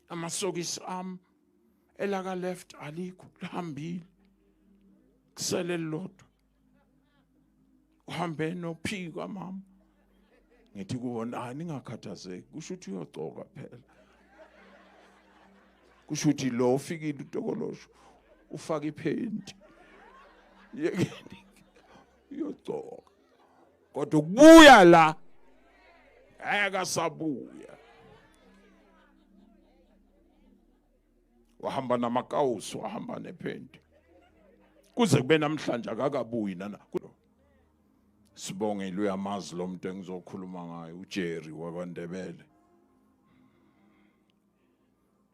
Amasokisi ami elaka left alikho, lihambile, kusele lodwa. Uhambe nophika mama. Ngithi kuwona, hayi ningakhathazeki, kusho ukuthi uyogcoka phela. Kusho ukuthi lo ufikile utokolosho ufaka iphenti. Yekeni uyogcoka. Kodwa ukubuya la ngeke asabuya. Wahamba namakawusi, wahamba nephenti. Kuze kube namhlanje akakabuyi nana. Sibongile uyamazi lo muntu engizokhuluma ngaye, uJerry wakwaNdebele.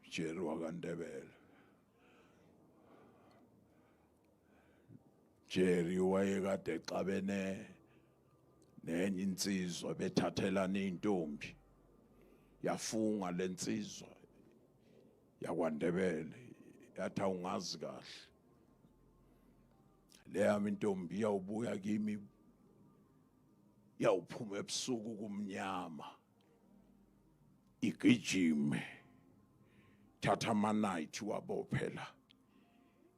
Jerry wakwaNdebele. Jerry wayekade exabene nenye insizwa bethathelana intombi. Yafunga lensizwa yakwaNdebele yathi awungazi kahle. Leyami intombi iyawubuya kimi, iyawuphuma ebusuku kumnyama, igijime, thatha ama-night wabophela,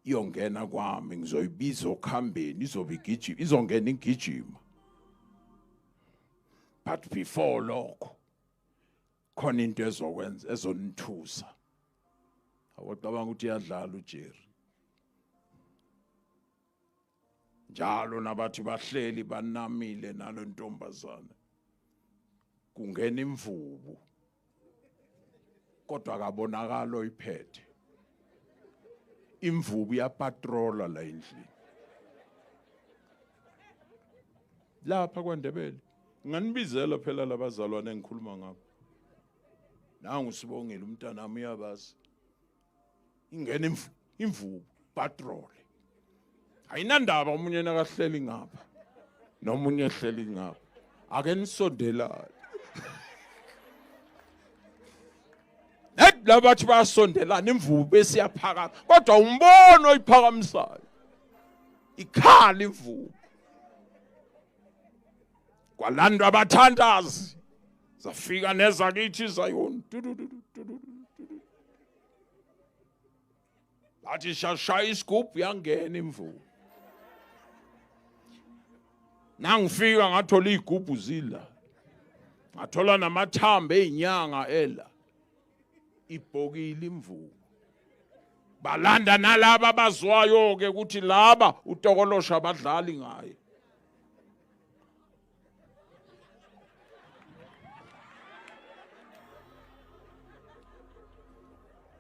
iyongena kwami, ngizoyibiza okhambeni, izobe igijima, izongena igijima. But before lokho khona into ezokwenza ezonithusa. Awucabanga ukuthi iyadlala uJerry. Njalo nabathi bahleli banamile nalo ntombazana, kungena imvubu kodwa akabonakala oyiphethe. Imvubu iyapatrola la endlini lapha kwaNdebele. Nganibizela phela labazalwane engikhuluma ngabo. Nangu Sibongile umntanami uyabazi. Ingena imvubu patrol. Ayinandaba omunye nakahleli ngapha nomunye ehleli ngapha. Ake nisondelane. Labathi bayasondelana imvubu bese iyaphakama, kodwa umbono oyiphakamisayo ikhala imvubu. Kwalandwa abathandazi, zafika nezakithi Zayoni, bathi shashaya isigubhu, yangena imvubu. Nangifika ngathola izigubhu zila, ngathola namathambo ezinyanga ela, ibhokile imvubu. Balanda nalaba abazwayo ke ukuthi laba utokolosha abadlali ngaye.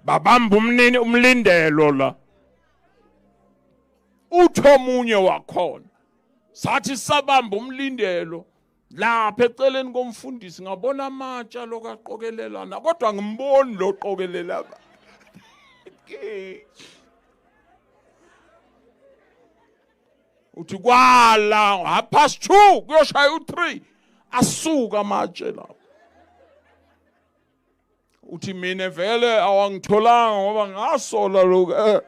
Babamba umnini umlindelo la. Utho omunye wakhona. Sathi sabamba umlindelo lapha eceleni komfundisi, ngabona amatsha lokaqokelelana, kodwa ngimboni lo qokelela. Uthi kwala 2:30 kuyoshaya u3, asuka amatshe lapho. Uthi mina vele awangitholanga ngoba ngasola lokho,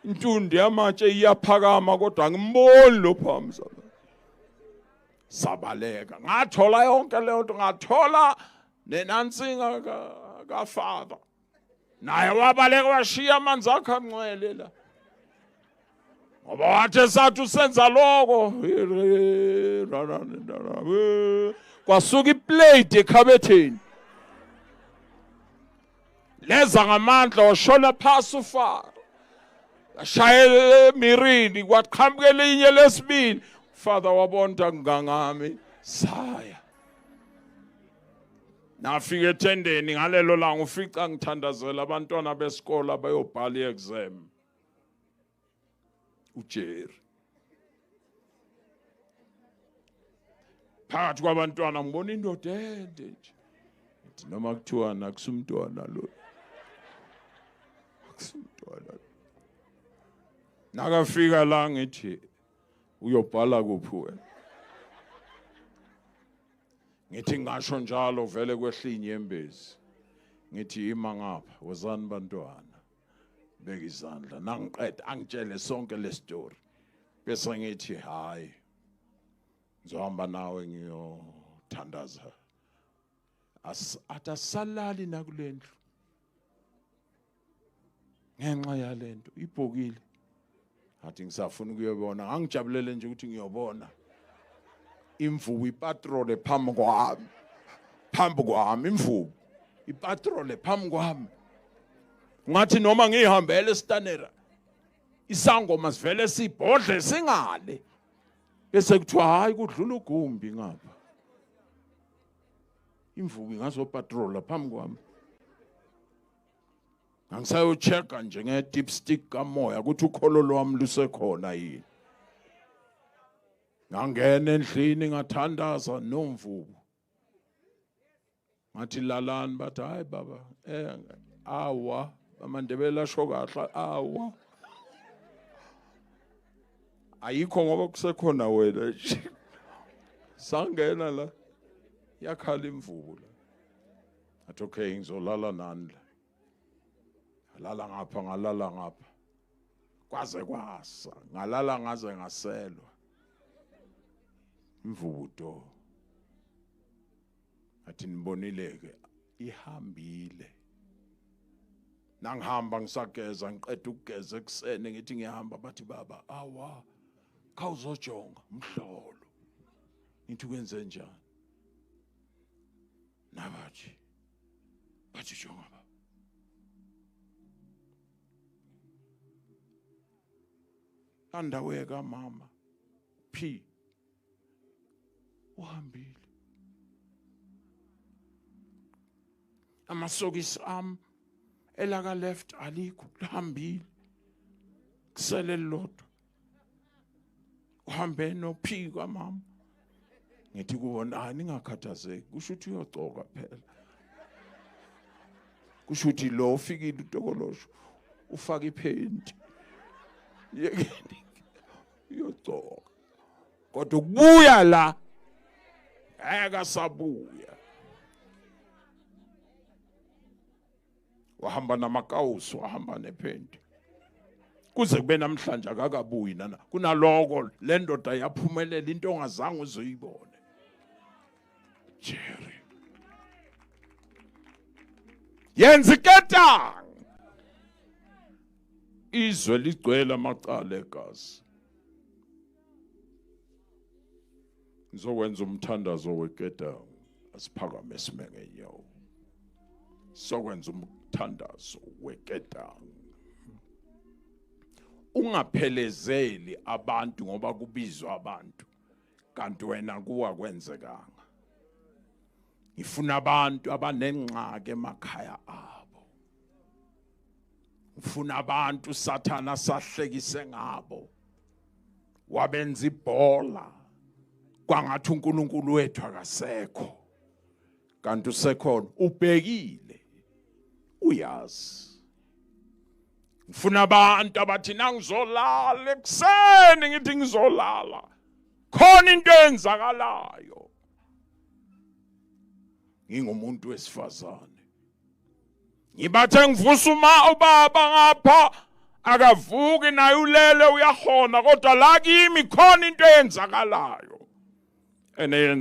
intundi yamatshe iyaphakama kodwa angimboni lo phambi. Sabaleka, ngathola yonke leyo nto, ngathola nenansinga kaFather. Naye wabaleka washiya amanzi akhe angcwele la. Ngoba wathi esathi usenza lokho, kwasuka iplate ekhabetheni. Leza ngamandla washona phasi uFaro. Ashayele emirini kwaqhamuka elinye lesibili. Father wabona ngangami saya. Nafika ethendeni ngalelo langa ufica ngithandazela abantwana besikole abayobhala iexam. uJerry phakathi kwabantwana ngibona indoda ende nje. Ngithi noma kuthiwa nakusumntwana lo, akusumntwana. Nakafika la ngithi uyobhala kuphi wena? Ngithi ngasho njalo vele kwehla inyembezi. Ngithi ima ngapha, wozani bantwana, beka izandla. Nangiqeda angitshele sonke le story. Bese ngithi hayi, ngizohamba nawe ngiyothandaza. Athi asalali nakulendlu. Ngenxa yalento ibhokile. Athi ngisafuna ukuyobona, angijabulele nje ukuthi ngiyobona. Imvubu ipatrole phambi kwami. Phambi kwami imvubu ipatrole phambi kwami. Ngathi noma ngihambele eStanera isangoma sivele sibhodle singale. Bese kuthiwa hayi kudlula ugumbi ngapha. Imvubu ingazopatrola phambi kwami. Ngangisayochecka nje nge-dipstick kamoya ukuthi ukholo lwami lusekhona yini. Ngangena endlini ngathandaza nomvubu. Ngathi lalani, bathi hayi baba, awa, amaNdebele asho kahle awa. Ayikho ngoba kusekhona wena nje. Sangena la yakhala imvubu la. Athi okay ngizolala nani la. Ngalala ngapha, ngalala ngapha. Kwaze kwasa, ngalala ngaze ngaselwa. Imvubu do. Athi nibonile ke ihambile. Nangihamba ngisageza, ngiqeda ukugeza ekuseni ngithi ngiyahamba, bathi baba awa khawuzojonga umhlolo. Ngithi kwenze njani? Nabathi bathi jonga baba. Andawo kamama P uhambile. Amasokisi ami elaka left alikho, lihambile. Kusele lodwa. Uhambe no P kamama. Ngithi kubona hayi ningakhathazeki, kusho ukuthi uyogcoka phela. Kusho ukuthi lo ufikile utokolosho ufaka iphenti. Yekeni uyogcoka. Kodwa ukubuya la ngeke asabuya. Wahamba namakawusi, wahamba nephenti. Kuze kube namhlanje akakabuyi nana. Kunaloko le ndoda yaphumelela into ongazange uzoyibone. Jerry. Yenza iketanga. Izwe ligcwele amacala egazi. Ngizokwenza umthandazo weketanga. Asiphakame sime ngenyawo. Sokwenza umthandazo weketanga. Ungaphelezeli abantu ngoba kubizwa abantu kanti wena kuwa kwenzekanga. Ngifuna abantu abanengxaki emakhaya abo. Ngifuna abantu Sathana sahlekise ngabo. Wabenza ibhola kwangathi uNkulunkulu wethu akasekho. Kanti usekhona, ubhekile, uyazi. Ngifuna abantu abathi nangizolala ekuseni, ngithi ngizolala khona into eyenzakalayo. Ngingumuntu wesifazane, ngibathe ngivusa uma ubaba ngapha akavuki naye ulele uyahona, kodwa la kimi khona into eyenzakalayo eneyenza.